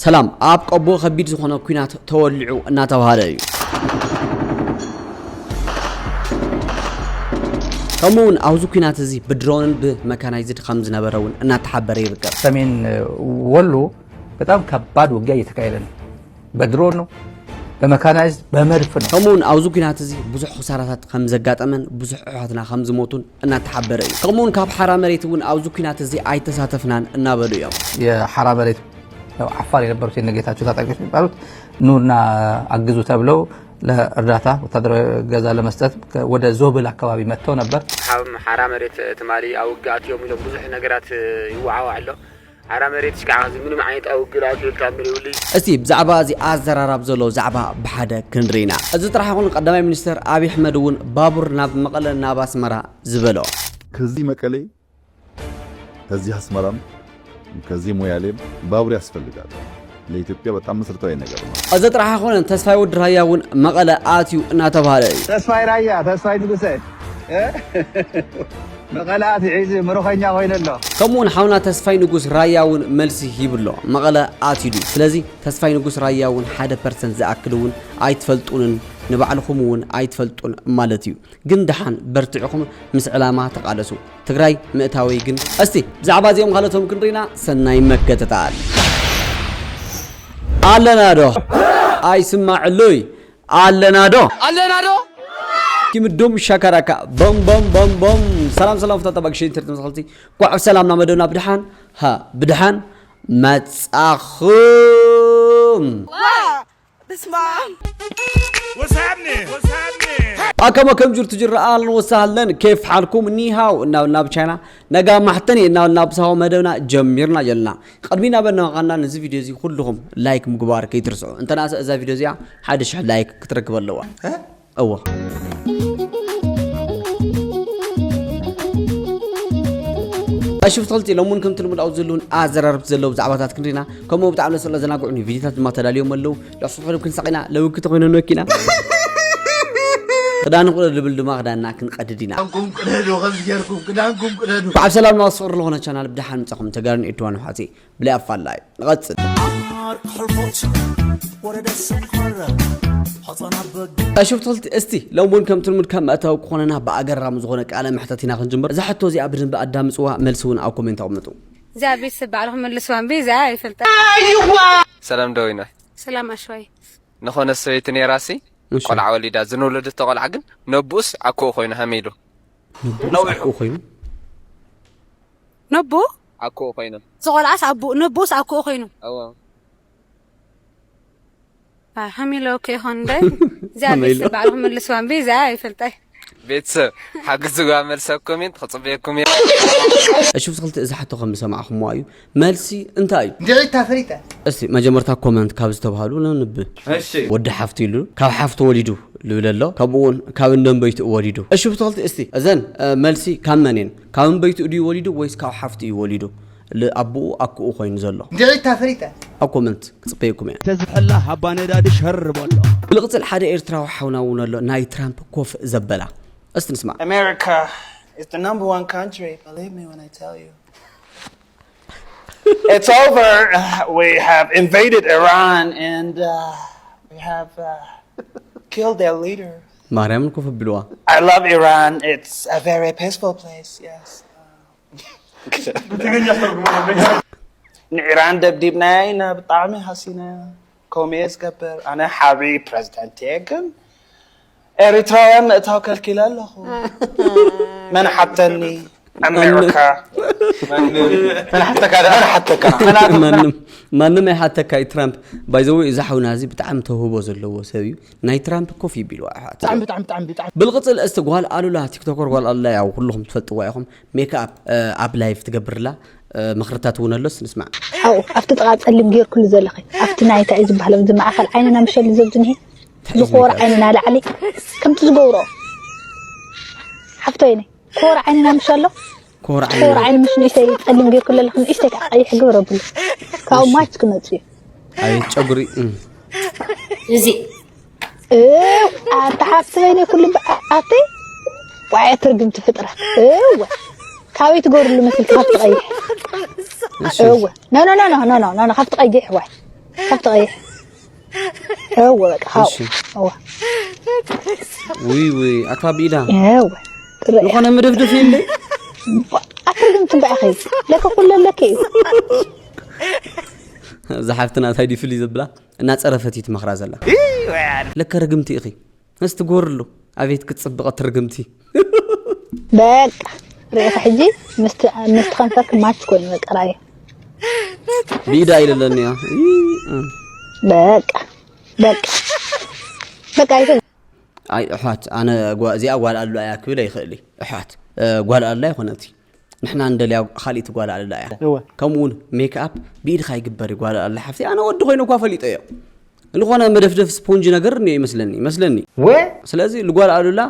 ሰላም። ኣብ ቆቦ ከቢድ ዝኾነ ኲናት ተወሊዑ እናተባህለ እዩ። ከምኡ እውን ኣብዚ ኲናት እዚ ብድሮንን ብመካናይዝድ ከም ዝነበረ እውን እናተሓበረ ይርከብ። ሰሜን ወሎ በጣም ከባድ ውጊያ እየተካሄደ ነው። በድሮን ነው፣ በመካናይዝድ፣ በመድፍ ነው። ከምኡ እውን ኣብዚ ኲናት እዚ ብዙሕ ክሳራታት ከም ዘጋጠመን ብዙሕ ኣሕዋትና ከም ዝሞቱን እናተሓበረ እዩ። ከምኡ እውን ካብ ሓራ መሬት እውን ኣብዚ ኲናት እዚ ኣይተሳተፍናን እናበሉ እዮም። የሓራ መሬት ያው ዓፋር የነበሩት የነ ጌታቸው ታጣቂዎች የሚባሉት ኑና አግዙ ተብለው ለእርዳታ ወታደራዊ እገዛ ለመስጠት ከ- ወደ ዞብል አካባቢ መጥተው ነበር። ካብ ሓራ መሬት ትማሊ ኣብ ውግእ ኣትዮም ኢሎም ብዙሕ ነገራት ይወዓዋዕ ኣሎ። ሓራ መሬት ሽካዕ እዚ ምንም ዓይነት ኣብ ውግእ ኣትዮ ኢልካ ምልውልይ። እስቲ ብዛዕባ እዚ ኣዘራራብ ዘሎ ዛዕባ ብሓደ ክንርኢና። እዚ ጥራሕ ይኹን ቀዳማይ ሚኒስተር ኣብይ ኣሕመድ እውን ባቡር ናብ መቐለ ናብ ኣስመራ ዝበሎ። ከዚህ መቀሌ ከዚህ አስመራም ከዚህ ሞያሌም ባቡር ያስፈልጋል። ለኢትዮጵያ በጣም መሰረታዊ ነገር ነው። እዚ ጥራሕ ኣይኮነን፣ ተስፋይ ወዲ ራያ እውን መቐለ ኣትዩ እናተባህለ እዩ። ተስፋይ ራያ፣ ተስፋይ ንጉሰ መቐለ ኣትዩ ሒዙ ምርኾኛ ኮይኑ ኣሎ። ከምኡ እውን ሓውና ተስፋይ ንጉስ ራያ እውን መልሲ ሂብሎ፣ መቐለ ኣትዩ ድዩ? ስለዚ ተስፋይ ንጉስ ራያ እውን ሓደ ፐርሰንት ዝኣክል እውን ኣይትፈልጡንን ንባዕልኹም እውን ኣይትፈልጡን ማለት እዩ። ግን ደሓን በርቲዕኹም ምስ ዕላማ ተቓለሱ። ትግራይ ምእታወይ ግን እስቲ ብዛዕባ እዚኦም ካልኦቶም ክንርኢና ሰናይ መከተታል። ኣለና ዶ ኣይስማዕሉይ ኣለና ዶ ኣለና ዶ ኪምዱም ሻካራካ ቦም ቦም ቦም ቦም ሰላም ሰላም ፍታታ ባግሽን ትርት መሰልቲ ቋዕ ሰላም ናመደና ብድሓን ሃ ብድሓን መጻኹም What's happening? ኣከመ ከም ጅርቱ ጅራ ኣህለን ወሳህለን ኬፍ ሓልኩም ኒሃው እናበልና ብቻይና ነጋ ማሕተኒ እናበልና ብሳሆ መደብና ጀሚርና ዘለና። ቅድሚ ናበልና ቃና ነዚ ቪድዮ እዚ ኩልኹም ላይክ ምግባር ከይትርስዑ። እንተናሰ እዛ ቪድዮ እዚኣ ሓደ ሽሕ ላይክ ክትረክብ ኣለዋ። እወ ኣሽፍትልቲ ሎሙን ከምቲ ልሙድ ኣብ ዘለውን ኣዘራርብቲ ዘለዉ ብዛዕባታት ክንሪና ከምኡ ብጣዕሚ ለስለ ዘናግዑኒ ቪዲዮታት ድማ ተዳልዮም ኣለዉ። ዳሱ ሕልብ ክንሳቕ ኢና ለውግቲ ኮይነ ንወኪና ክዳን ቁደ ድብል ድማ ክዳንና ክንቀድድ ኢና። ክዳንኩም ቅደዱ ከምዚ ጌርኩም ክዳንኩም ቅደዱ። በዓል ሰላም ናስ ፍቅሪ ለኾነ ቻናል ብደሓን ምጻኹም ተጋርን ኤድዋን ውሓቲ ብላይ ኣፋላይ ንቐጽል። ኣሽፍትልቲ እስቲ ሎም እውን ከምቲ ልሙድ ካብ መእተዊ ክኾነና ብኣገራሚ ዝኾነ ቃለ መሕተት ኢና ክንጅምር። እዛ ሕቶ እዚኣ ብደንቢ ኣዳምፅዋ፣ መልሲ እውን ኣብ ኮሜንት ኣቕምጡ። እዚኣ ቤተሰብ ባዕልኹም መልስዋ እምቢ እዚኣ ኣይፈልጣ። ሰላም ደዊና ሰላም ኣሽዋይ ንኾነት ሰበይቲ ነይራሲ እሺ። ቆልዓ ወሊዳ ዝንውለደቶ ቆልዓ ግን ነብኡስ ኣኮኡ ኮይኑ ሃመይሉ ነብኡስ ኣኮኡ ኮይኑ ነቦ ኣኮኡ ኮይኖም ዝቆልዓስ ኣቦ ነቦስ ኣኮኡ ኮይኑ እዋ ሃሚሎ ከይኾን እንደ እዚኣ ሃሚሎ። ቤተሰብ ባዕልኹም መልስዋ እምቢ እዚኣ ኣይፈልጣይ ቤተሰብ ሓግዝዋ መልሰ ኮሜንት ክፅበየኩም እየ እሺ ብትኽልቲ እዚ ሕቶ ከም ዝሰማዕኹምዋ እዩ መልሲ እንታይ እዩ እንድዒታ ፈሪጠ እስቲ መጀመርታ ኮመንት ካብ ዝተባህሉ ነንብ እሺ ወዲ ሓፍቲ ኢሉ ካብ ሓፍቲ ወሊዱ ልብል ኣሎ ከምኡ እውን ካብ እንደንበይትኡ ወሊዱ እሺ ብትኽልቲ እስቲ እዘን እ፣ መልሲ ካብ መን እየን ካብ እምበይትኡ ድዩ ወሊዱ ወይስ ካብ ሓፍቲ እዩ ወሊዱ ኣቦኡ ኣክኡ ኮይኑ ዘሎ እንድዒታ ፈሪጠ ኣብ ኮመንት ክፅበየኩም እየ ተዝሕላ ሃባ ነዳዲ ሸር በሎ ብልቕፅል ሓደ ኤርትራዊ ሓውና እውን ኣሎ ናይ ትራምፕ ኮፍ ዘበላ እስቲ ንስማዕ America is the number one country, believe me when I tell you. It's over. We have invaded Iran and uh, we have uh, killed their leader. ማርያምን ኮፍ ኣቢልዋ I love Iran. It's a very peaceful place, yes. ንዒራን ደብዲብናያ ኢና ብጣዕሚ ሃሲና። ከምኡ እየ ዝገብር ኣነ ሓቢ ፕረዚደንት እየ ግን ኤሪትራውያን ምእታው ከልኪለ ኣለኹ መን ሓተኒ ኣሜሪካ መን ሓተካ ደኣ መን ሓተካ ማንም ማንም ኣይሓተካ እዩ ትራምፕ ባይዘወ እዚ ሓውና እዚ ብጣዕሚ ተውህቦ ዘለዎ ሰብ እዩ ናይ ትራምፕ ኮፍ ይቢልዋ ኣሕዋት ብልቕፅል እስቲ ጓል ኣሉላ ቲክቶከር ጓል ኣሉላ ያው ኩልኹም ትፈልጥዋ ኢኹም ሜክኣፕ ኣብ ላይቭ ትገብርላ ምኽርታት እውን ኣሎስ ንስማዕ ሓው ኣብቲ ጥቓ ፀሊም ጌርክሉ ዘለኺ ኣብቲ ናይታ እዩ ዝበሃል ኣብዚ ማእኸል ዓይንና ምሸሊ ዘብዚ ንሄ ዝኮር ዓይንና ላዕሊ ከምቲ ዝገብሮ ሓፍቶይነ ኮር ዓይንና ምሸሎ ኮር ዓይን ምሽ ንእሽተይ ፀሊም ጌርክሉ ዘለኺ ንእሽተይ ከዓ ቀይሕ ግብር ኣብሉ ካብኡ ማች ክመፁ እዩ ኣይ ጨጉሪ እዚ እው ኣታ ሓፍተይ ናይ ኩሉ ኣተይ ዋይ ትርግምቲ ፍጥረት እወ ካበይ ትገብርሉ መስልኪ ካብቲ ቀይሕ እወ ኖ ኖ ኖ ኖ ኖ ኖ ካብቲ ቀይሕ ዋይ ሓንቲ ቀይሕ። እወ፣ በቃ፣ ሃው። እሺ። እወ። ውይ፣ ውይ፣ ኣታ ብኢዳ። እወ። ትረአ። ዝኾነ መደፍደፍ የለ? ኣትርግምቲ እምበኣኸ። ለከ ኩሉ ኣለኪ እዩ። እዛ ሓፍትና እንታይ ድዩ ፍልይ ዘብላ? እናጸረፈት እዩ ትመኽራ ዘላ። ለከ ርግምቲ ኢኺ። እስቲ ጎርሉ። ኣቤት ክትጽብቕ ትርግምቲ። በቃ፣ ርኢኺ ሕጂ ምስቲ፣ ምስቲ ከንፈርኪ ማች ኮይኑ በቃ፣ ራእዩ። ብኢዳ ኢለለኒ እያ። ኢ፣ እ። በቃ፣ በቃ። በቃ፣ ይተ- ኣይ፣ ኣሕዋት፣ ኣነ ጓ-፣ እዚኣ ጓል ኣሉላ እያ ክብል ኣይኽእል እየ። ኣሕዋት፣ እ፣ ጓል ኣሉላ ኣይኮነቲ። ንሕና እንደልያ ካልእቲ ጓል ኣሉላ እያ። እወ። ከምኡ እውን ሜክኣፕ ብኢድኻ ይግበር እዩ ጓል ኣሉላ ሓፍቲ። ኣነ ወዲ ኮይኑ እኳ ፈሊጠ እዮ። ዝኾነ መደፍደፍ ስፖንጅ ነገር እኒኦ ይመስለኒ፣ ይመስለኒ። ወ? ስለዚ ልጓል ኣሉላ፣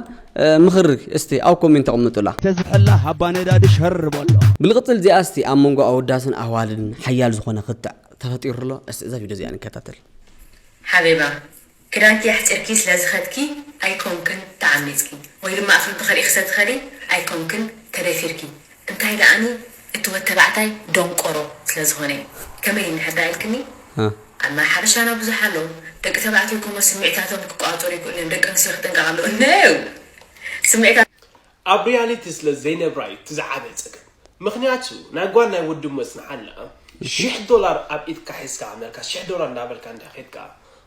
እ፣ ምኽሪ እስቲ ኣብ ኮሜንት ኣቕምጡላ። ተዝሕላ ሃባ ነዳዲ ሸር በሎ። ብልቕጽል እዚኣ እስቲ ኣብ መንጎ ኣወዳትን ኣዋልድን ሓያል ዝኾነ ክትዕ ተፈጢሩ ኣሎ። እስቲ እዛ ቪድዮ እዚኣ ንከታተል። ሓቢባ፣ ክዳንኪ ኣሕጺርኪ ስለ ዝኸድኪ ኣይኮንክን ተዓሚጽኪ፣ ወይ ድማ ኣፍንትኺ ርኢኺ ስለ ትኸዲ ኣይኮንክን ተደፊርኪ። እንታይ ደኣኒ እቲ ወድ ተባዕታይ ደንቆሮ ስለ ዝኾነ እዩ። ከመይ እዩ ንሕዳ ኢልክኒ? እ። ኣብ ናይ ሓበሻና ብዙሕ ኣለዉ። ደቂ ተባዕትዮ እኮ እሞ ስምዒታቶም ክቆጻጸሩ ይክእሉ እዮም። ደቂ ኣንስትዮ ክጥንቀቕ ኣለዎ። No! ስምዒታት ኣብ ሪያሊቲ ስለ ዘይነብራ እዩ እቲ ዝዓበየ ጸገም። ምኽንያቱ ናይ ጓል ናይ ወዲ እሞ ጽንሓላ፣ ሽሕ ዶላር ኣብ ኢድካ ሒዝካ፣ ኣመልካ ሽሕ ዶላር እንዳበልካ እንዳ ኸድካ፣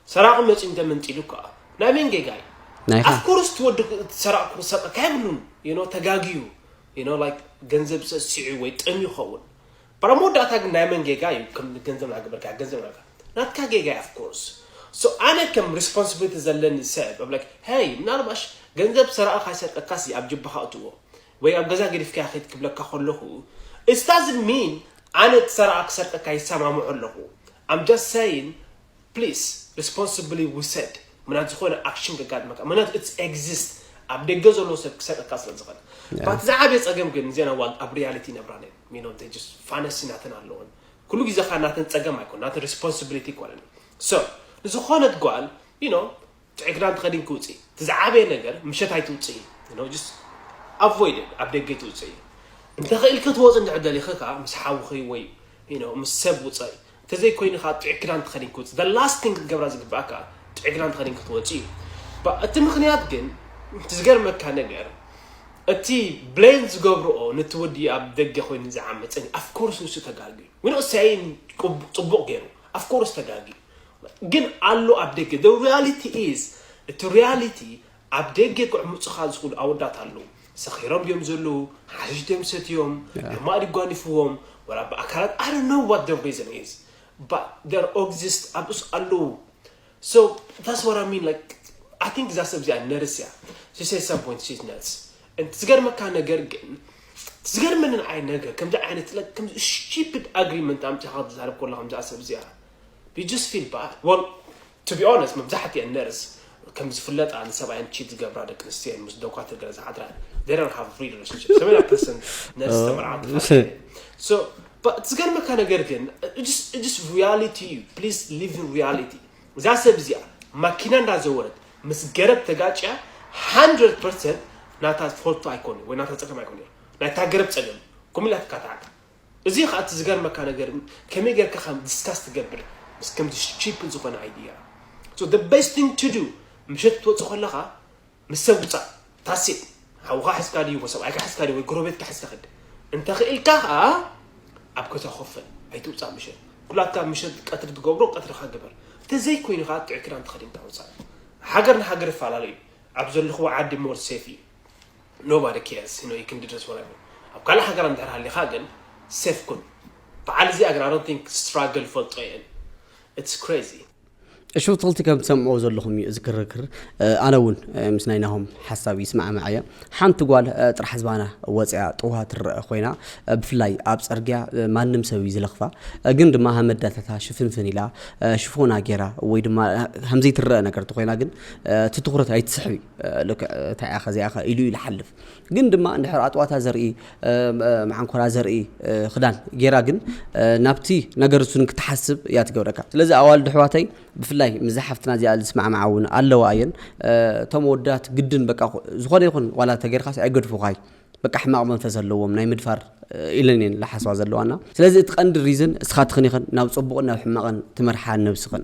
ሰራቒ መጺኡ እንተመንጢሉካ፣ ናይ መን ጌጋ እዩ? ናይኻ። ኣፍኮርስ እቲ ወዲ ሰራቒ ክሰርቐካ የብሉን። You know፣ ተጋግዩ። You know፣ like፣ ገንዘብ ሰሲዑ ወይ ጠምዩ ይኸውን። በራ መወዳእታ ግን ናይ መን ጌጋ እዩ? ከም ገንዘብ ናገበርካ፣ ገንዘብ ናገበርካ። ናትካ ጌጋ እዩ፣ of course። So፣ ኣነ ከም ሪስፖንሲቢሊቲ ዘለኒ ሰብ፣ I'm like፣ ሄይ፣ ምናልባሽ ገንዘብ ሰራቒ ካይሰርቀካሲ ኣብ ጅባኻ እትዎ፣ ወይ ኣብ ገዛ ገዲፍካዮ ኸይድ ክብለካ ከለኹ፣ it doesn't mean ኣነ እቲ ሰራቒ ክሰርቀካ ይሰማምዖ ኣለኹ። I'm just saying፣ ፕሊስ፣ ሪስፖንስብሊ ውሰድ። ምናት ዝኾነ ኣክሽን ከጋጥመካ፣ ምናት it's exist፣ ኣብ ደገ ዘሎ ሰብ ክሰርቀካ ስለ ዝኽእል። ያ። ባት ዝዓበየ ጸገም ግን እዚና ዋል ኣብ ሪያሊቲ ነብራን፣ you know፣ they just ፋነሲ ናተን ኣለወን። ኩሉ ግዜ ኸኣ ናተን ጸገም ኣይኮን፣ ናተን ሪስፖንስብሊቲ ኣይኮነን። So፣ ንዝኾነት ጓል፣ you know፣ ጥዑይ ክዳን ተኸዲንኪ ውጺ። እቲ ዝዓበየ ነገር ምሸት ኣይትውጺ፣ you know፣ just avoid it፣ ኣብ ደገ ኣይትውጺ። እንተኽኢልኪ ትወጺ እንድሕር ደሊኺ ከኣ ምስ ሓውኺ ወይ፣ you know፣ ምስ ሰብ ውጸኢ። እንተዘይኮይኑ ከኣ ጥዑይ ክዳን ተኸዲንኪ ውጺ። The last thing ክትገብራ ዝግብኣካ ጥዑይ ክዳን ተኸዲንኪ ክትወጺ እዩ። ባ-፣ እቲ ምኽንያት ግን፣ እቲ ዝገርመካ ነገር፣ እቲ ብሌን ዝገብርኦ ነቲ ወዲ ኣብ ደገ ኮይኑ ዝዓመጸኒ፣ of course ንሱ ተጋግዩ። We not saying ቅቡ-፣ ጽቡቕ ገይሩ፣ of course ተጋግዩ። ግን ኣሎ ኣብ ደገ። The reality is፣ እቲ ሪያሊቲ ኣብ ደገ ክዕምጹኻ ዝኽእሉ ኣወዳት ኣለዉ። ሰኺሮም ድዮም ዘለዉ፣ ሓሽሽ ድዮም ሰትዮም፣ ያ። ሕማቕ ድዩ ጓኒፍዎም፣ ወላ ብኣካላት፣ I don't know what the reason is። But there exist፣ ኣብኡስ ኣለዉ። So that's what I mean, like, I think እዛ ሰብ እዚኣ ነርስ እያ። She says some point she's nuts። እቲ ዝገርመካ ነገር ግን፣ እቲ ዝገርመኒ ንዓይ ነገር፣ ከምዚ ዓይነት፣ like፣ ከምዚ stupid agreement ኣምጺኻ ክትዛረብ ከሎ ከምዛ ሰብ እዚኣ፣ you just feel bad. Well, to be honest፣ መብዛሕትኤን ነርስ ከም ዝፍለጣ ንሰብኣየን ቺት ዝገብራ ደቂ ኣንስትዮ እየን፣ ምስ ዶኳትር ገለ ዝሓድራ። They don't have real relationship። ሰማንያ ፐርሰንት ነርስ ኦ። ተመርዓውቲ ሓንቲ እየን። So፣ but እቲ ዝገርመካ ነገር ግን፣ just, just reality እዩ። Please live in reality። እዛ ሰብ እዚኣ ማኪና እንዳዘወረት ምስ ገረብ ተጋጭያ፣ hundred percent ናታ ፎልቶ ኣይኮነ ወይ ናታ ጸገም ኣይኮነ፣ ናይታ ገረብ ጸገም። ከምኡ ኢላ ትካታዕካ። እዚ ኸኣ እቲ ዝገርመካ ነገር፣ ከመይ ጌርካ ከም ዲስካስ ትገብር ምስ ከምዚ ስቱፒድ ዝኾነ ኣይድያ። So the best thing to do፣ ምሸት ክትወጽእ ከለኻ ምስ ሰብ ውጻእ። ታሲት፣ ሓውኻ ሒዝካ ድዩ፣ ወይ ሰብኣይካ ሒዝካ ድዩ፣ ወይ ጎረቤትካ ሒዝካ ኸድ። እንተ ኽኢልካ ኸኣ ኣብ ገዛ ኮፍ በል፣ ኣይትውጻእ ምሸት። ኩላትካ ምሸት ቀትሪ ትገብሮ ቀትርኻ ግበር። እንተ ዘይኮይኑ ኸኣ ጥዑይ ክዳን ተኸዲንካ ውጻእ። ሃገር ንሃገር ይፈላለ እዩ። ኣብ ዘለኽዎ ዓዲ ሞር ሴፍ እዩ። Nobody cares, you know, you can do this whatever። ኣብ ካልእ ሃገር እንድሕር ሃሊኻ ግን ሴፍ ኩን። በዓል እዚኣ ግን I don't think ስትራግል ፈልጦ እየን። It's crazy። እሺ፣ ትኽልቲ ከም ትሰምዕዎ ዘለኹም እዩ እዚ ክርክር። እ፣ ኣነ እውን፣ እ፣ ምስ ናይ ናሆም ሓሳብ ይስማዕማዕ እየ። ሓንቲ ጓል፣ እ፣ ጥራሕ ዝባና ወፂኣ ጥውሃ ትረአ ኮይና፣ እ፣ ብፍላይ ኣብ ፅርግያ፣ እ፣ ማንም ሰብ እዩ ዝለኽፋ። እ፣ ግን ድማ ሃመዳታታ ሽፍንፍን ኢላ፣ እ፣ ሽፎና ገይራ ወይ ድማ፣ እ፣ ከምዘይትረአ ነገር ተኮይና ግን፣ እ፣ እቲ ትኹረት ኣይትስሕብ እዩ። እ፣ ልክዕ እንታይ ኢኻ እዚኣ ኢሉ እዩ ዝሓልፍ። ግን ድማ እንድሕር ኣጥዋታ ዘርኢ፣ እ፣ እ፣ መዓንኮራ ዘርኢ፣ እ፣ ክዳን ገይራ ግን፣ እ፣ ናብቲ ነገር እሱን ክትሓስብ እያ ትገብረካ። ስለዚ ኣዋልድ ኣሕዋተይ ብፍላይ ምስዛ ሓፍትና እዚኣ ዝስማዕማዓ እውን ኣለዋ እየን። እ፣ እቶም ኣወዳት ግድን በቃ ዝኾነ ይኹን ዋላ ተገይርካስ ኣይገድፉኻይ። በቃ ሕማቕ መንፈስ ኣለዎም ናይ ምድፋር ኢለን እየን ዝሓስባ ዘለዋና። ስለዚ እቲ ቀንዲ ሪዝን እስኻትኽን ኢኽን ናብ ፅቡቕን ናብ ሕማቕን ትመርሓ ነብስኽን።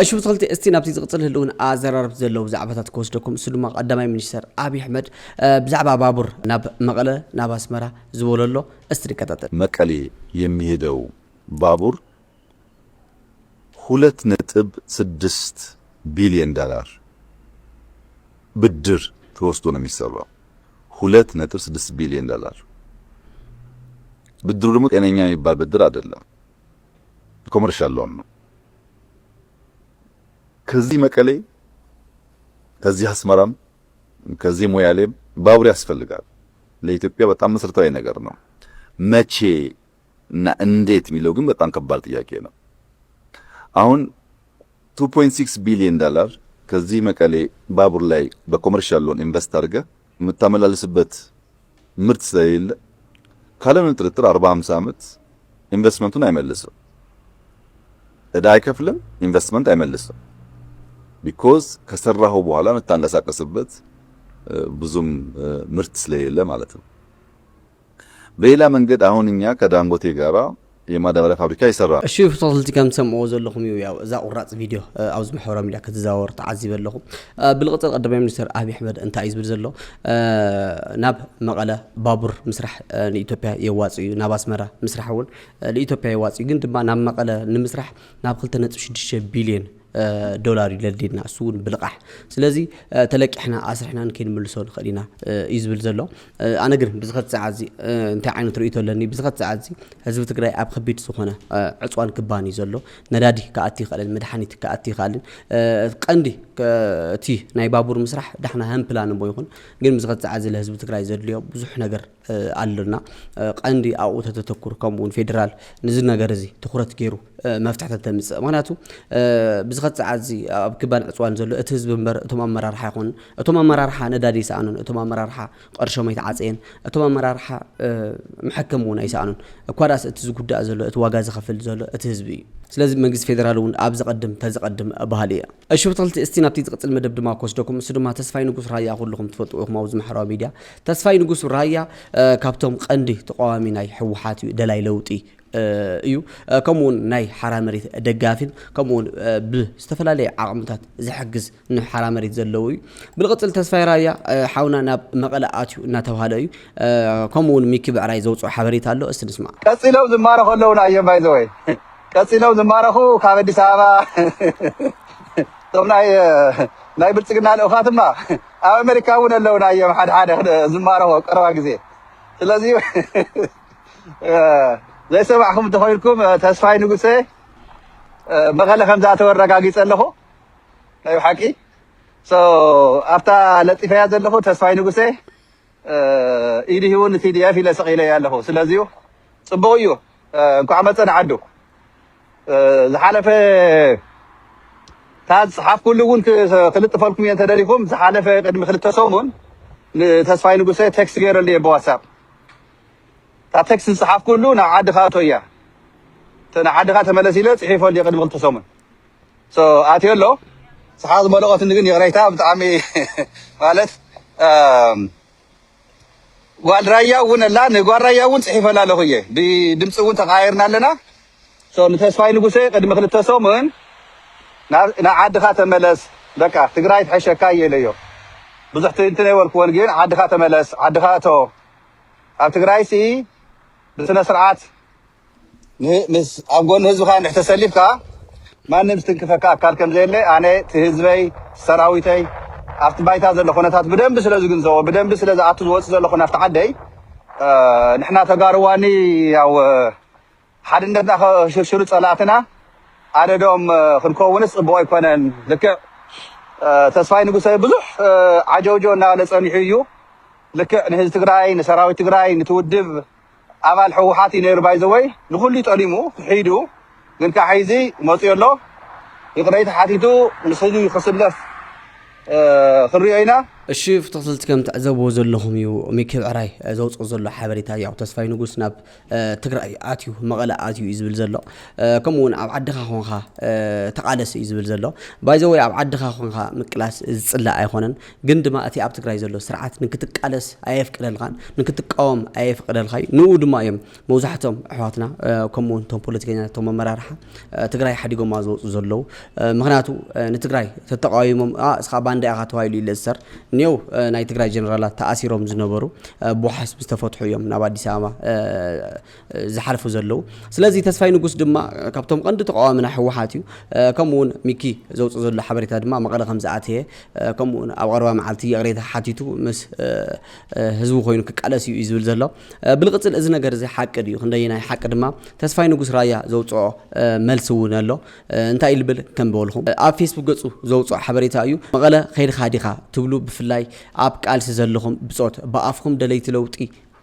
እሺ ብትኽልቲ እስቲ ናብቲ ዝቕፅል ህልውን ኣዘራረብቲ ዘለዉ ዛዕባታት ክወስደኩም። እሱ ድማ ቀዳማይ ሚኒስተር ኣብይ ኣሕመድ ብዛዕባ ባቡር ናብ መቐለ ናብ ኣስመራ ዝበሎ ኣሎ። እስቲ ንከታተል። መቀሌ የሚሄደው ባቡር ሁለት ነጥብ ስድስት ቢሊዮን ዶላር ብድር ተወስዶ ነው የሚሰራው። ሁለት ነጥብ ስድስት ቢሊዮን ዶላር። ብድሩ ደግሞ ጤነኛ የሚባል ብድር አይደለም። ኮመርሻል ሎን ነው። ከዚህ መቀሌ፣ ከዚህ አስመራም፣ ከዚህ ሞያሌም ባቡር ያስፈልጋል። ለኢትዮጵያ በጣም መሰረታዊ ነገር ነው። መቼ እና እንዴት የሚለው ግን በጣም ከባድ ጥያቄ ነው። አሁን two point six billion dollar ከዚህ መቀሌ ባቡር ላይ በኮመርሻል ሎን ኢንቨስት አድርገህ የምታመላልስበት ምርት ስለሌለ ካለምንም ጥርጥር አርባ ሃምሳ ዓመት ኢንቨስትመንቱን አይመልስም። እዳ አይከፍልም፣ ኢንቨስትመንት አይመልስም። ቢኮዝ ከሰራኸው በኋላ የምታንቀሳቀስበት ብዙም ምርት ስለሌለ ማለት ነው። በሌላ መንገድ አሁን እኛ ከዳንጎቴ ጋራ የማዳበሪያ ፋብሪካ ይሰራ። እሺ ብትኽክልቲ ከም ትሰምዕዎ ዘለኹም እዩ። ያው እዛ ቁራፅ ቪድዮ ኣብዚ ማሕበራዊ ሚድያ ክትዘዋወር ተዓዚበ ኣለኹ። ብልቕፅል ቀዳማይ ሚኒስትር ኣብይ ኣሕመድ እንታይ እዩ ዝብል ዘሎ? ናብ መቐለ ባቡር ምስራሕ ንኢትዮጵያ የዋፅ እዩ፣ ናብ ኣስመራ ምስራሕ እውን ንኢትዮጵያ የዋፅ እዩ። ግን ድማ ናብ መቐለ ንምስራሕ ናብ ክልተ ነጥቢ ሽዱሽተ ቢልዮን ዶላር እዩ ለድልየና፣ እሱ እውን ብልቓሕ። ስለዚ ተለቂሕና ኣስሪሕና ንከይንምልሶ ንኽእል ኢና እዩ ዝብል ዘሎ። ኣነ ግን ብዝኸት ሰዓት እዚ እንታይ ዓይነት ርእይቶ ኣለኒ? ብዝኸት ሰዓት እዚ ህዝቢ ትግራይ ኣብ ከቢድ ዝኾነ ዕፅዋን ክባን እዩ ዘሎ። ነዳዲ ክኣቲ ይኽእልን መድሓኒት ክኣቲ ይኽእልን። ቀንዲ እቲ ናይ ባቡር ምስራሕ ዳሕና ሃም ፕላን እሞ ይኹን፣ ግን ብዝኸት ሰዓት እዚ ለህዝቢ ትግራይ ዘድልዮ ብዙሕ ነገር ኣሎና። ቀንዲ ኣብኡ ተተተኩር፣ ከምኡ እውን ፌደራል ንዚ ነገር እዚ ትኩረት ገይሩ መፍትሕታት ተምፅእ። ምክንያቱ ብዝኸት ሰዓት እዚ ኣብ ክባን ዕፅዋን ዘሎ እቲ ህዝቢ እምበር እቶም ኣመራርሓ ኣይኮኑን። እቶም ኣመራርሓ ነዳዲ ይሰኣኑን፣ እቶም ኣመራርሓ ቅርሾም ኣይተዓፀየን፣ እቶም ኣመራርሓ መሐከም እውን ኣይሰኣኑን። እኳ ዳስ እቲ ዝጉዳእ ዘሎ፣ እቲ ዋጋ ዝኸፍል ዘሎ እቲ ህዝቢ እዩ። ስለዚ መንግስቲ ፌደራል እውን ኣብ ዝቐድም ተዝቐድም በሃሊ እየ። እሺ ብትኽልቲ እስቲ ናብቲ ዝቕፅል መደብ ድማ ክወስደኩም። እሱ ድማ ተስፋይ ንጉስ ራያ ኩልኹም ትፈልጥዎ ኢኹም ኣብዚ ማሕበራዊ ሚድያ። ተስፋይ ንጉስ ራያ ካብቶም ቀንዲ ተቃዋሚ ናይ ህወሓት እዩ፣ ደላይ ለውጢ እዩ። ከምኡውን ናይ ሓራ መሬት ደጋፊን ከምኡውን ብዝተፈላለየ ዓቕምታት ዝሕግዝ ንሓራ መሬት ዘለዎ እዩ። ብልቕፅል ተስፋይ ራያ ሓውና ናብ መቐለ ኣትዩ እናተባሃለ እዩ። ከምኡውን ሚኪ ብዕራይ ዘውፅኦ ሓበሬታ ኣሎ፣ እስቲ ንስማዕ። ቀፂሎም ዝማረኹ ኣለውና እዮም። ባይዘወይ ቀፂሎም ዝማረኹ ካብ ኣዲስ ኣበባ እቶም ናይ ናይ ብልፅግና ልኡኻትማ ኣብ ኣሜሪካ እውን ኣለውና እዮም። ሓደ ሓደ ዝማረኹ ቀረባ ግዜ። ስለዚ ዘይሰማዕኩም እንተኾይንኩም ተስፋይ ንጉሰ መቐለ ከም ዝኣተወ ኣረጋጊፀ ኣለኹ። ናይ ብሓቂ ኣብታ ለጢፈያ ዘለኹ ተስፋይ ንጉሰ ኢዱ ሂቡ ንቲዲኤፍ ኢለ ሰቒለያ ኣለኹ። ስለዚዩ ፅቡቕ እዩ። እንኳዕ መፀ ንዓዱ። ዝሓለፈ እታ ዝፀሓፍኩሉ እውን ክልጥፈልኩም እየ እንተደሊኹም። ዝሓለፈ ቅድሚ ክልተ ሰሙን ንተስፋይ ንጉሰ ቴክስት ገይረሉ እየ ብዋትሳፕ። እታ ቴክስት ዝፀሓፍኩሉ ናብ ዓድኻ እቶ እያ፣ ናብ ዓድኻ ተመለስ ኢለ ፅሒፈሉ እየ ቅድሚ ክልተ ሰሙን። ኣትዮ ኣሎ። ሰሓ ዝመለቐትኒ ግን ይቕሬታ ብጣዕሚ ማለት ጓል ራያ እውን ኣላ። ንጓል ራያ እውን ፅሒፈላ ኣለኹ እየ። ብድምፂ እውን ተቃይርና ኣለና። ንተስፋይ ንጉሰ ቅድሚ ክልተ ሰሙን ናብ ዓድኻ ተመለስ፣ በቃ ትግራይ ትሐሸካ እየ ኢለዮ። ብዙሕ ትንትን ኣይበልክዎን፣ ግን ዓድኻ ተመለስ፣ ዓድኻ እቶ፣ ኣብ ትግራይ ሲ ብስነ ስርዓት ምስ ኣብ ጎኒ ህዝብኻ እንድሕር ተሰሊፍካ ማንም ዝትንክፈካ ኣካል ከም ዘየለ ኣነ እቲ ህዝበይ፣ ሰራዊተይ ኣብቲ ባይታ ዘሎ ኩነታት ብደንቢ ስለ ዝግንዘቦ፣ ብደንቢ ስለ ዝኣቱ ዝወፅእ ዘሎ ኩናት ዓደይ ንሕና ተጋርዋኒ ያው ሓድነትና ከሽርሽሩ ፀላእትና ኣደዶም ክንከውንስ ፅቡቕ ኣይኮነን። ልክዕ ተስፋይ ንጉሰ ብዙሕ ዓጀውጆ እናበለ ፀኒሑ እዩ። ልክዕ ንህዝቢ ትግራይ፣ ንሰራዊት ትግራይ፣ ንትውድብ ኣባል ህወሓት እዩ ነይሩ። ባይዘወይ ንኩሉ ጠሊሙ ክሒዱ ግን ከዓ ሕዚ መፅኡ ኣሎ። ይቕረይታ ሓቲቱ ምስ ህዝቢ ክስለፍ ክንሪኦ ኢና። እሺ፣ ፍትኽትልቲ ከም ትዕዘብዎ ዘለኹም እዩ፣ ሚኪ ብዕራይ፣ እ፣ ዘውፅኦ ዘሎ ሓበሬታ፣ ያው ተስፋይ ንጉስ ናብ፣ እ፣ ትግራይ ኣትዩ፣ መቐለ ኣትዩ እዩ ዝብል ዘሎ። እ፣ ከምኡ እውን ኣብ ዓድኻ ኮንኻ፣ እ፣ ተቓለስ እዩ ዝብል ዘሎ። ባይዘወይ ኣብ ዓድኻ ኮንካ ምቅላስ ዝፅላእ ኣይኮነን፣ ግን ድማ እቲ ኣብ ትግራይ ዘሎ ስርዓት ንክትቃለስ ኣየፍቅደልካን፣ ንክትቃወም ኣየፍቅደልካይ። ንኡ ድማ እዮም መብዛሕትኦም ኣሕዋትና፣ እ፣ ከምኡ እውን እቶም ፖለቲከኛታት፣ እቶም ኣመራርሓ፣ እ፣ ትግራይ ሓዲጎማ ዝወፁ ዘለዉ። እ፣ ምኽንያቱ፣ እ፣ ንትግራይ ተተቃዊሞም፣ "ኣ፣ እስኻ ባንዳ ኢኻ" ተባሂሉ ይለእሰር። እኒው፣ እ፣ ናይ ትግራይ ጀነራላት ተኣሲሮም ዝነበሩ፣ እ፣ ብዋሕስ ዝተፈትሑ እዮም ናብ ኣዲስ ኣበባ፣ እ፣ እ፣ ዝሓልፉ ዘለዉ። ስለዚ ተስፋይ ንጉስ ድማ ካብቶም ቀንዲ ተቃዋሚ ናይ ህወሓት እዩ። እ፣ ከምኡ እውን ሚኪ ዘውፅእ ዘሎ ሓበሬታ ድማ መቐለ ከም ዝኣተየ፣ እ፣ ከምኡ እውን ኣብ ቀረባ መዓልቲ ይቕሬታ ሓቲቱ ምስ፣ እ፣ እ፣ ህዝቡ ኮይኑ ክቃለስ እዩ፣ እዩ ዝብል ዘሎ። እ፣ ብልቕፅል እዚ ነገር እዚ ሓቂ ድዩ? ክንደየናይ ሓቂ ድማ ተስፋይ ንጉስ ራያ ዘውፅኦ፣ እ፣ መልሲ እውን ኣሎ። እ፣ እንታይ ኢሉ ብል ከም በልኹም፣ እ፣ ኣብ ፌስቡክ ገፁ ዘውፅኦ ሓበሬታ እዩ። "መቐለ ከይድኻ ዲኻ?" ትብሉ፣ ብፍላይ ኣብ ቃልሲ ዘለኹም ብፆት፣ ብኣፍኹም ደለይቲ ለውጢ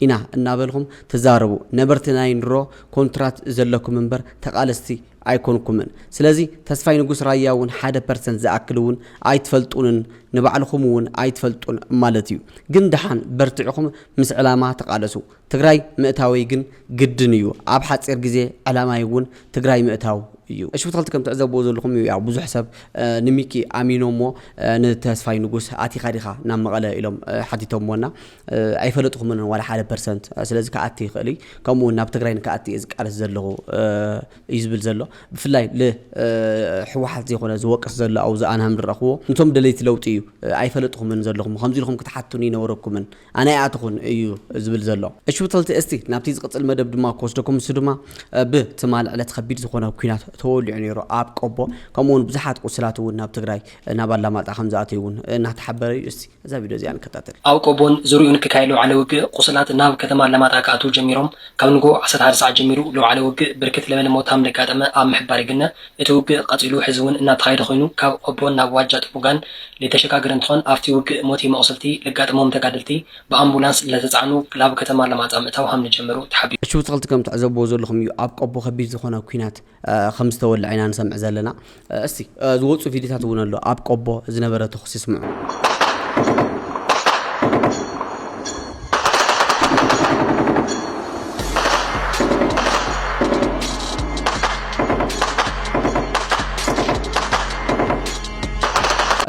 ኢና እናበልኹም ትዛረቡ። ነበርቲ ናይ ንሮ ኮንትራት ዘለኩም እምበር ተቓለስቲ ኣይኮንኩምን። ስለዚ ተስፋይ ንጉስ ራያ እውን ሓደ ፐርሰንት ዝኣክል እውን ኣይትፈልጡንን፣ ንባዕልኹም እውን ኣይትፈልጡን ማለት እዩ። ግን ደሓን በርቲዕኹም ምስ ዕላማ ተቓለሱ። ትግራይ ምእታወይ ግን ግድን እዩ። ኣብ ሓፂር ግዜ ዕላማይ እውን ትግራይ ምእታው እዩ። እሺ፣ ብትኽልቲ ከም ትዕዘብዎ ዘለኹም እዩ። ያው ብዙሕ ሰብ፣ እ፣ ንሚኪ ኣሚኖሞ፣ እ፣ ንተስፋይ ንጉስ ኣቲኻ ዲኻ ናብ መቐለ ኢሎም፣ እ፣ ሓቲቶምዎና። እ፣ ኣይፈለጥኹምን ዋላ ሓደ ፐርሰንት። ስለዚ ክኣቲ ይኽእል እዩ። ከምኡ እውን ናብ ትግራይ ንክኣቲ እየ ዝቃለስ ዘለኹ፣ እ፣ እዩ ዝብል ዘሎ። ብፍላይ ል-፣ እ፣ ህወሓት ዘይኮነ ዝወቅስ ዘሎ ኣብዚ ኣንሃም ዝረኽቦ፣ ንቶም ደለይቲ ለውጢ እዩ። እ፣ ኣይፈለጥኹምን ዘለኹም፣ ከምዚ ኢልኹም ክትሓቱኒ ይነበረኩምን፣ ኣነ ኣይኣተኹን እዩ ዝብል ዘሎ። እሺ፣ ብትኽልቲ እስቲ ናብቲ ዝቕፅል መደብ ድማ ክወስደኩም፣ እሱ ድማ፣ እ፣ ብትማል ዕለት ከቢድ ዝኾነ ኲናት ተወሊዑ ነይሩ ኣብ ቆቦ፣ ከምኡ እውን ብዙሓት ቁስላት እውን ናብ ትግራይ፣ እ፣ ናብ ኣላማጣ ከም ዝኣተዩ እውን፣ እ፣ እናተሓበረ እዩ። እስቲ እዛ ቪድዮ እዚኣ ንከታተል። ኣብ ቆቦን ዙርዩን ክካየድ ለውዓለ ውግእ ቁስላት ናብ ከተማ ኣላማጣ ክኣትዉ ጀሚሮም። ካብ ንጎ ዓሰርተ ሓደ ሰዓት ጀሚሩ ለውዓለ ውግእ ብርክት ለበለ ሞት ሃም ለጋጠመ ኣብ ምሕባር ይግነ። እቲ ውግእ ቀጺሉ ሕዚ እውን እናተኻየደ ኮይኑ፣ ካብ ቆቦን ናብ ዋጃ ጥቡጋን ለተሸጋገረ እንትኾን፣ ኣብቲ ውግእ ሞት መቑሰልቲ ለጋጠሞም ተጋደልቲ ብኣምቡላንስ ለተጻዕኑ ላብ ከተማ ኣላማጣ ምእታው ሃም ንጀመሩ ተሓቢሩ። እሺ፣ ብትኽልቲ ከም ትዕዘብዎ ዘለኹም እዩ ኣብ ቆቦ ከቢድ ዝኾነ ኲናት እ፣ ከም ዝተወልዐ ኢና ንሰምዕ ዘለና። እ፣ እስቲ፣ እ፣ ዝወፁ ቪድዮታት እውን ኣሎ። ኣብ ቆቦ ዝነበረ ተኹሲ ስምዑ።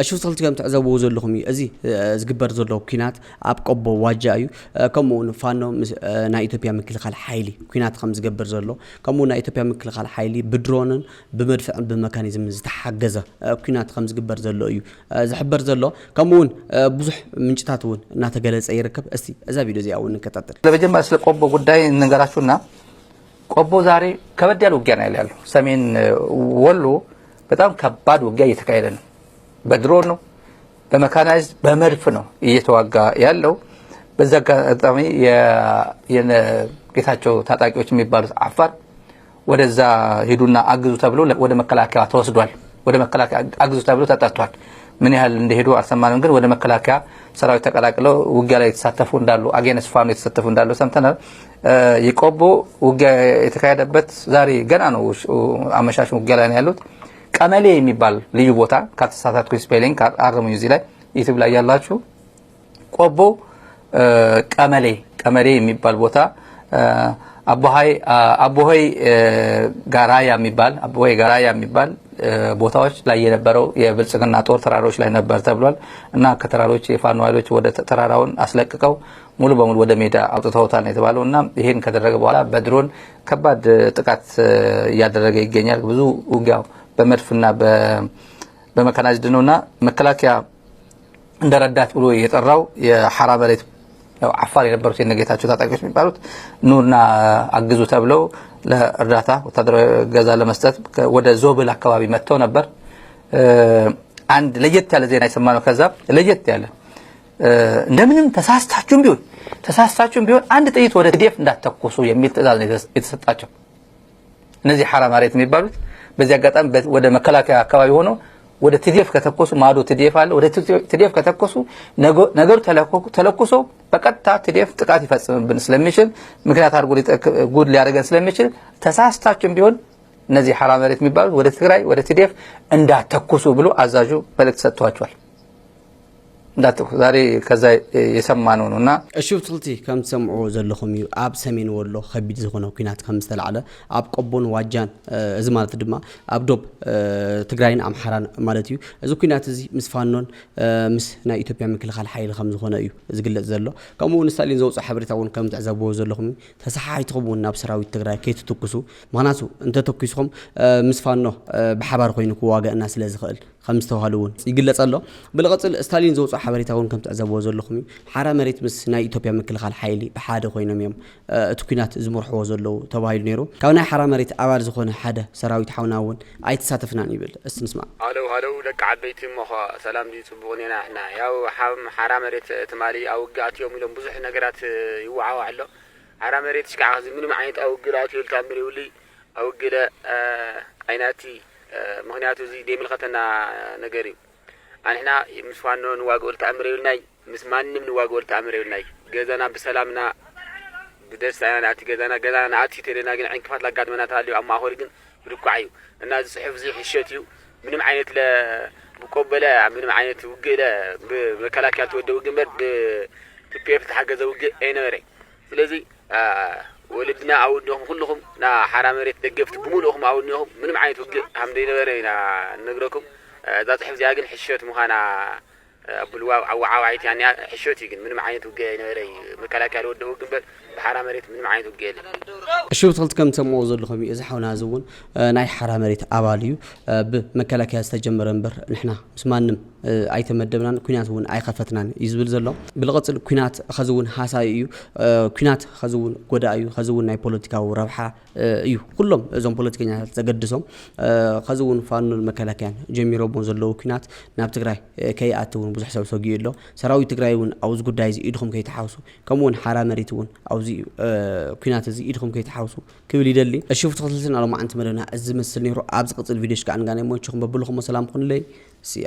እሺ፣ ብትኽልቲ ከም ትዕዘብዎ ዘለኹም እዩ። እዚ፣ እ፣ ዝግበር ዘሎ ኲናት ኣብ ቆቦ ዋጃ እዩ። እ፣ ከምኡ እውን ፋኖ ምስ፣ እ፣ ናይ ኢትዮጵያ ምክልኻል ሓይሊ ኲናት ከም ዝገብር ዘሎ፣ ከምኡ እውን ናይ ኢትዮጵያ ምክልኻል ሓይሊ ብድሮንን ብመድፍዕን ብመካኒዝምን ዝተሓገዘ፣ እ፣ ኲናት ከም ዝግበር ዘሎ እዩ፣ እ፣ ዝሕበር ዘሎ። ከምኡ እውን፣ እ፣ ብዙሕ ምንጭታት እውን እናተገለጸ ይርከብ። እስቲ እዛ ቪድዮ እዚኣ እውን ንከታተል። ለመጀመሪያ ስለ ቆቦ ጉዳይ እንንገራችሁና፣ ቆቦ ዛሬ ከበድ ያለ ውጊያ ነው ያለው። ሰሜን፣ እ፣ ወሎ በጣም ከባድ ውጊያ እየተካሄደ ነው። በድሮን ነው፣ በመካናይዝድ፣ በመድፍ ነው እየተዋጋ ያለው። በዛ አጋጣሚ የ-፣ የነ ጌታቸው ታጣቂዎች የሚባሉት አፋር ወደዛ ሂዱና አግዙ ተብሎ ለ-፣ ወደ መከላከያ ተወስዷል። ወደ መከላከያ አግዙ ተብሎ ተጠርቷል። ምን ያህል እንደሄዱ አልሰማንም፣ ግን ወደ መከላከያ ሰራዊት ተቀላቅለው ውጊያ ላይ የተሳተፉ እንዳሉ፣ አጌንስት ፋኖ የተሳተፉ እንዳሉ ሰምተናል። እ፣ የቆቦ ውጊያ የተካሄደበት ዛሬ ገና ነው። ሽ-፣ አመሻሽ ውጊያ ላይ ነው ያሉት። ቀመሌ የሚባል ልዩ ቦታ፣ ካልተሳሳትኩኝ ስፔሊንግ፣ አር-፣ አርሙኝ እዚህ ላይ ዩቲዩብ ላይ ያላችሁ። ቆቦ፣ እ፣ ቀመሌ፣ ቀመሌ የሚባል ቦታ፣ እ፣ አቦሃይ፣ አ-፣ አቦሆይ፣ እ፣ ጋራያ የሚባል፣ አቦሆይ ጋራያ የሚባል፣ እ፣ ቦታዎች ላይ የነበረው የብልጽግና ጦር ተራሮች ላይ ነበር ተብሏል። እና ከተራሮች የፋኖ ኃይሎች ወደ ተ-፣ ተራራውን አስለቅቀው ሙሉ በሙሉ ወደ ሜዳ አውጥተውታል ነው የተባለው። እና ይሄን ከተደረገ በኋላ በድሮን ከባድ ጥቃት፣ እ፣ እያደረገ ይገኛል። ብዙ ውጊያው በመድፍና በ-፣ በመካናይዝድ ነውና መከላከያ እንደ ረዳት ብሎ የጠራው የሐራ መሬት፣ ያው አፋር የነበሩት የነጌታቸው ታጣቂዎች የሚባሉት ኑና አግዙ ተብለው ለእርዳታ ወታደራዊ እገዛ ለመስጠት ከ-፣ ወደ ዞብል አካባቢ መጥተው ነበር። እ፣ አንድ ለየት ያለ ዜና የሰማነው፣ ከዛ ለየት ያለ፣ እ፣ እንደምንም ተሳስታችሁም ቢሆን፣ ተሳስታችሁም ቢሆን አንድ ጥይት ወደ ቲ ዲ ኤፍ እንዳትተኩሱ የሚል ትዕዛዝ ነው የተሰ-፣ የተሰጣቸው። እነዚህ ሐራ መሬት የሚባሉት በዚህ አጋጣሚ በ-፣ ወደ መከላከያ አካባቢ ሆነው ወደ ቲ ዲ ኤፍ ከተኮሱ፣ ማዶ ቲ ዲ ኤፍ አለ፣ ወደ ቲ ዲ ኤፍ ከተኮሱ፣ ነገ-፣ ነገሩ ተለኮ-፣ ተለኩሶ በቀጥታ ቲ ዲ ኤፍ ጥቃት ይፈጽምብን ስለሚችል፣ ምክንያት አድርጎ ሊጠቅ-፣ ጉድ ሊያደርገን ስለሚችል፣ ተሳስታችሁም ቢሆን እነዚህ ሐራ መሬት የሚባሉት ወደ ትግራይ፣ ወደ ቲ ዲ ኤፍ እንዳተኩሱ ብሎ አዛዡ መልእክት ሰጥቷቸዋል። እንዳትኩ ዛሬ ከዛ የሰማነው ነው እና እሺ ብትኽልቲ ከም ትሰምዕዎ ዘለኹም እዩ። ኣብ ሰሜን ወሎ ከቢድ ዝኾነ ኩናት ከም ዝተላዕለ ኣብ ቆቦን ዋጃን፣ እዚ ማለት ድማ ኣብ ዶብ ትግራይን ኣምሓራን ማለት እዩ። እዚ ኩናት እዚ ምስ ፋኖን ምስ ናይ ኢትዮጵያ ምክልኻል ሓይሊ ከም ዝኾነ እዩ ዝግለጽ ዘሎ። ከምኡ እውን ስታሊን ዘውፅኦ ሓበሬታ እውን ከም ትዕዘብዎ ዘለኹም እዩ። ተሰሓሒትኹም እውን ናብ ሰራዊት ትግራይ ከይትትኩሱ፣ ምክንያቱ እንተተኩስኹም ምስ ፋኖ ብሓባር ኮይኑ ክዋገእና ስለ ዝኽእል ከም ዝተባሃሉ እውን ይግለጽ ኣሎ። ብልቐፅል ስታሊን ዘውፅኦ ሓበሬታ እውን ከም ትዕዘብዎ ዘለኹም እዩ። ሓራ መሬት ምስ ናይ ኢትዮጵያ ምክልኻል ሓይሊ ብሓደ ኮይኖም እዮም እቲ ኩናት ዝመርሕዎ ዘለዉ ተባሂሉ ነይሩ። ካብ ናይ ሓራ መሬት ኣባል ዝኾነ ሓደ ሰራዊት ሓውና እውን ኣይተሳተፍናን ይብል። እስቲ ንስማዕ። ሃለው ሃለው ደቂ ዓበይቲ እሞ ኸ ሰላም ድዩ? ጽቡቕ ኔና ሕና ያው ሓም ሓራ መሬት ትማሊ ኣብ ውግእ ኣትዮም ኢሎም ብዙሕ ነገራት ይወዓዋዕ ኣሎ። ሓራ መሬት ሽካዕ እዚ ምንም ዓይነት ኣብ ውግእ ኣትዮ ኢልካ ምር ይውልይ ኣብ ውግእ ለ ኣይናቲ ምክንያቱ እዚ ደይምልኸተና ነገር እዩ። ኣንሕና ምስ ፋኖ ንዋግኦል ተኣምር የብልናይ፣ ምስ ማንም ንዋግኦል ተኣምር የብልናይ። ገዛና ብሰላምና ብደስታ ኢና ንኣቲ ገዛና ገዛና ንኣቲ ተለና ግን ዕንቅፋት ላጋጥመና ተሃልዩ ኣብ ማእኸሉ ግን ብድኳዕ እዩ እና እዚ ፅሑፍ እዚ ሕሸት እዩ። ምንም ዓይነት ለ ብቆበለ ምንም ዓይነት ውግእ ለ ብመከላከያ ዝተወደ ውግእ እምበር ብቲፒኤፍ ዝተሓገዘ ውግእ ኣይነበረ። ስለዚ ወለድና ኣውድኹም ኩልኹም ና ሓራ መሬት ደገፍቲ ብምልእኹም ኣውድኹም ምንም ዓይነት ውግእ ከም ዘይነበረ ኢና ንነግረኩም። እዛ ፅሑፍ እዚኣ ግን ሕሸት ምዃና ብልዋ ኣወዓዋዒት ያንያ ሕሸት እዩ። ግን ምንም ዓይነት ውግእ ኣይነበረ እዩ። መከላከያ ዝወደኡ ግን በል ብሓራ መሬት ምንም ዓይነት ውግእ የለን። እሺ ብትኽልቲ ከም ትሰምዕዎ ዘለኹም እዩ። እዚ ሓውና እዚ እውን ናይ ሓራ መሬት ኣባል እዩ። ብመከላከያ ዝተጀመረ እምበር ንሕና ምስ ማንም ኣይተመደብናን ኩናት እውን ኣይኸፈትናን እዩ ዝብል ዘሎ። ብልቐፅል ኩናት ኸዚ እውን ሃሳዩ እዩ። ኩናት ኸዚ እውን ጎዳእ እዩ። ኸዚ እውን ናይ ፖለቲካዊ ረብሓ እዩ ኩሎም እዞም ፖለቲከኛታት ዘገድሶም። ኸዚ እውን ፋኖን መከላከያን ጀሚሮሞ ዘለዉ ኩናት ናብ ትግራይ ከይኣቲ እውን ብዙሕ ሰብ ሰጊኡ ኣሎ። ሰራዊት ትግራይ እውን ኣብዚ ጉዳይ እዚ ኢድኹም ከይተሓውሱ፣ ከምኡ እውን ሓራ መሬት እውን ኣብዚ ኩናት እዚ ኢድኹም ከይተሓውሱ ክብል ይደሊ። እሺ ፍትክትልትና ሎማዓንቲ መደብና እዚ ዝመስል ነይሩ። ኣብዚ ቅፅል ቪድዮ ሽካዕ ንጋናይ ሞችኹም በብልኹም ሰላም ኩንለይ። ስያ